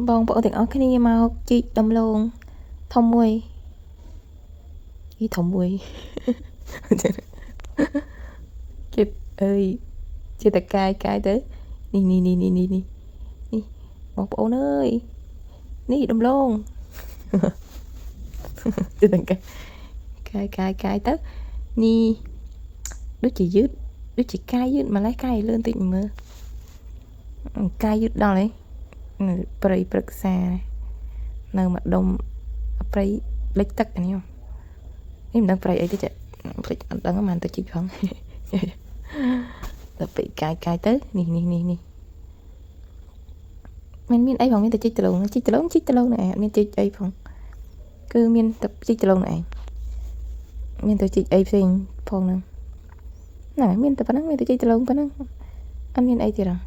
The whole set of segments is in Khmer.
បងប្អូនទាំងអស់គ្នាមកជីកដំឡូងធំមួយអីធំមួយគេអើយជាតកាយកាយទៅនេះនេះនេះនេះនេះនេះនេះបងប្អូនអើយនេះដំឡូងជាតកាយកាយកាយកាយទៅនេះដូចជាយឺតដូចជាកាយយឺតម្លេះកាយលឿនតិចមើលកាយយឺតដល់ហីនៅព្រៃព្រឹក្សានៅម្ដុំព្រៃលិចទឹកនេះនេះមិនដឹងព្រៃអីទេចាភ្លេចអត់ដឹងមិនទៅជីកផងដល់ពេលកាយកាយទៅនេះនេះនេះនេះមិនមានអីផងមានតែជីកដលងជីកដលងជីកដលងនេះឯងអត់មានជីកអីផងគឺមានតែជីកដលងនេះឯងមានតែជីកអីផ្សេងផងហ្នឹងណាមានតែប៉ុណ្្នឹងមានតែជីកដលងប៉ុណ្្នឹងអត់មានអីទៀតហ៎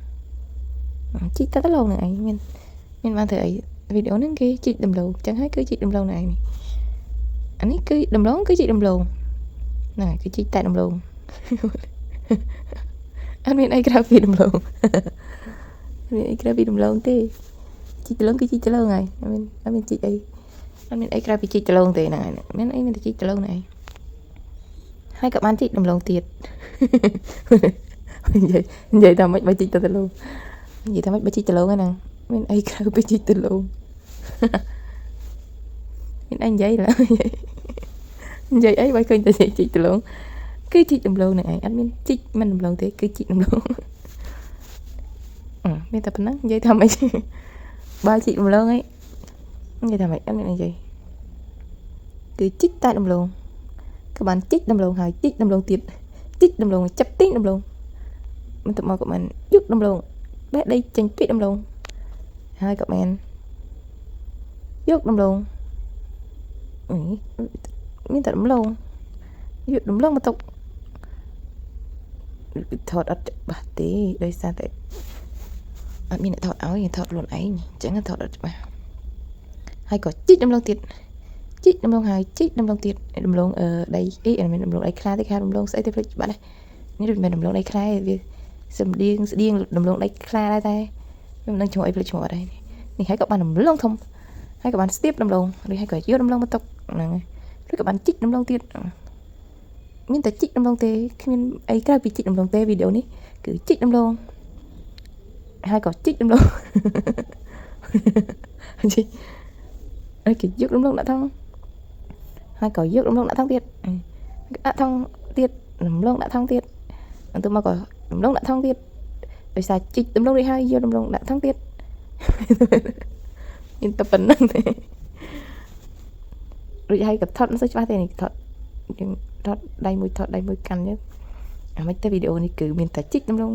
ជីកតែដលងនឹងឯងមានមានបានធ្វើអីវីដេអូហ្នឹងគេជីកដំឡូងចឹងហើយគឺជីកដំឡូងនឹងឯងនេះអានេះគឺដំឡូងគឺជីកដំឡូងហ្នឹងហើយគឺជីកតែដំឡូងអត់មានអីក្រៅពីដំឡូងអត់មានអីក្រៅពីដំឡូងទេជីកដំឡូងគឺជីកដំឡូងហើយអត់មានអត់មានជីកអីអត់មានអីក្រៅពីជីកដំឡូងទេហ្នឹងហើយមានអីមានតែជីកដំឡូងហ្នឹងឯងហើយក៏បានជីកដំឡូងទៀតនិយាយនិយាយថាម៉េចបើជីកតែដំឡូងនិយាយថាម៉េចបើជីកដំឡូងហ្នឹងមានអីក្រៅពីជីកដំឡូងមានអីនិយាយឡើយនិយាយអីបើឃើញតែជីកដំឡូងគឺជីកដំឡូងហ្នឹងឯងអត់មានជីកមិនដំឡូងទេគឺជីកដំឡូងអឺមានតែប៉ុណ្ណឹងនិយាយថាម៉េចបើជីកដំឡូងអីនិយាយថាម៉េចអត់មានអីនិយាយគឺជីកតែដំឡូងក៏បានជីកដំឡូងហើយជីកដំឡូងទៀតជីកដំឡូងចាប់ទីងដំឡូងមិនទៅមកក៏បានយុកដំឡូងបេះដីចេញពីដំឡូងហើយក៏បានយកដំឡូងអីមានតែដំឡូងយកដំឡូងមកទុកថតអត់ច្បាស់ទេដោយសារតែអត់មានអ្នកថតឲ្យថតខ្លួនឯងអញ្ចឹងថតអត់ច្បាស់ហើយក៏ជីកដំឡូងទៀតជីកដំឡូងហើយជីកដំឡូងទៀតដំឡូងអឺដីអីមិនមែនដំឡូងដីខ្លាទេគេហៅដំឡូងស្អីទេភ្លេចច្បាស់នេះដូចមិនមែនដំឡូងដីខ្លាទេវាសំដៀងស្ដៀងដំឡូងដីខ្លាដែរតែខ្ញុំមិនដឹងឈ្មោះអីភ្លេចឈ្មោះអត់ហើយនេះហើយក៏បានដំឡូងធំហើយក៏បានស្ទាបដំឡូងឬហើយក៏យកដំឡូងមកទុកហ្នឹងហើយឬក៏បានជីកដំឡូងទៀតមានតែជីកដំឡូងទេគ្មានអីក្រៅពីជីកដំឡូងទេវីដេអូនេះគឺជីកដំឡូងហើយក៏ជីកដំឡូងជីកហើយគេយកដំឡូងដាក់ថងហើយក៏យកដំឡូងដាក់ថងទៀតដាក់ថងទៀតដំឡូងដាក់ថងទៀតបន្ទាប់មកក៏ដំឡូងដាក់ថងទៀតដោយសារជីកដំឡូងនេះហើយយកដំឡូងដាក់ថងទៀតមានតែប៉ុណ្្នឹងទេរួចហើយក៏ថតមិនសូវច្បាស់ទេនេះថតយើងថតដៃមួយថតដៃមួយកាន់ចឹងអាមិនទេវីដេអូនេះគឺមានតែជីកដំឡូង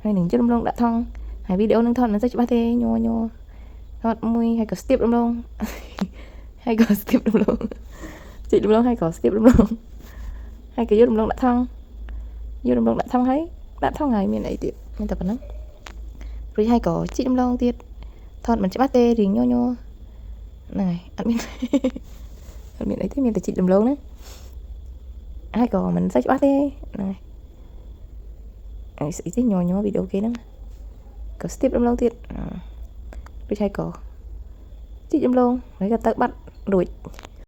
ហើយនឹងយកដំឡូងដាក់ថងហើយវីដេអូនឹងថតមិនសូវច្បាស់ទេញ័រញ័រថតមួយហើយក៏ស្ទាបដំឡូងហើយក៏ស្ទាបដំឡូងជីកដំឡូងហើយក៏ស្ទាបដំឡូងហើយក៏យកដំឡូងដាក់ថងយកដំឡូងដាក់ថងហើយដាក់ថងហើយមានអីទៀតមានតែប៉ុណ្្នឹងរួចហើយក៏ជីកដំឡូងទៀតថតមិនច្បាស់ទេរៀងញ័រញ័រហ្នឹងហើយអត់មានអត់មានអីទេមានតែជីកដំឡូងណាហើយក៏មិនសូវច្បាស់ទេហ្នឹងហើយអីស្អីទេញ័រញ័រវីដេអូគេហ្នឹងក៏ស្ទាបដំឡូងទៀតរួចហើយក៏ជីកដំឡូងហើយក៏ទៅបាត់រួច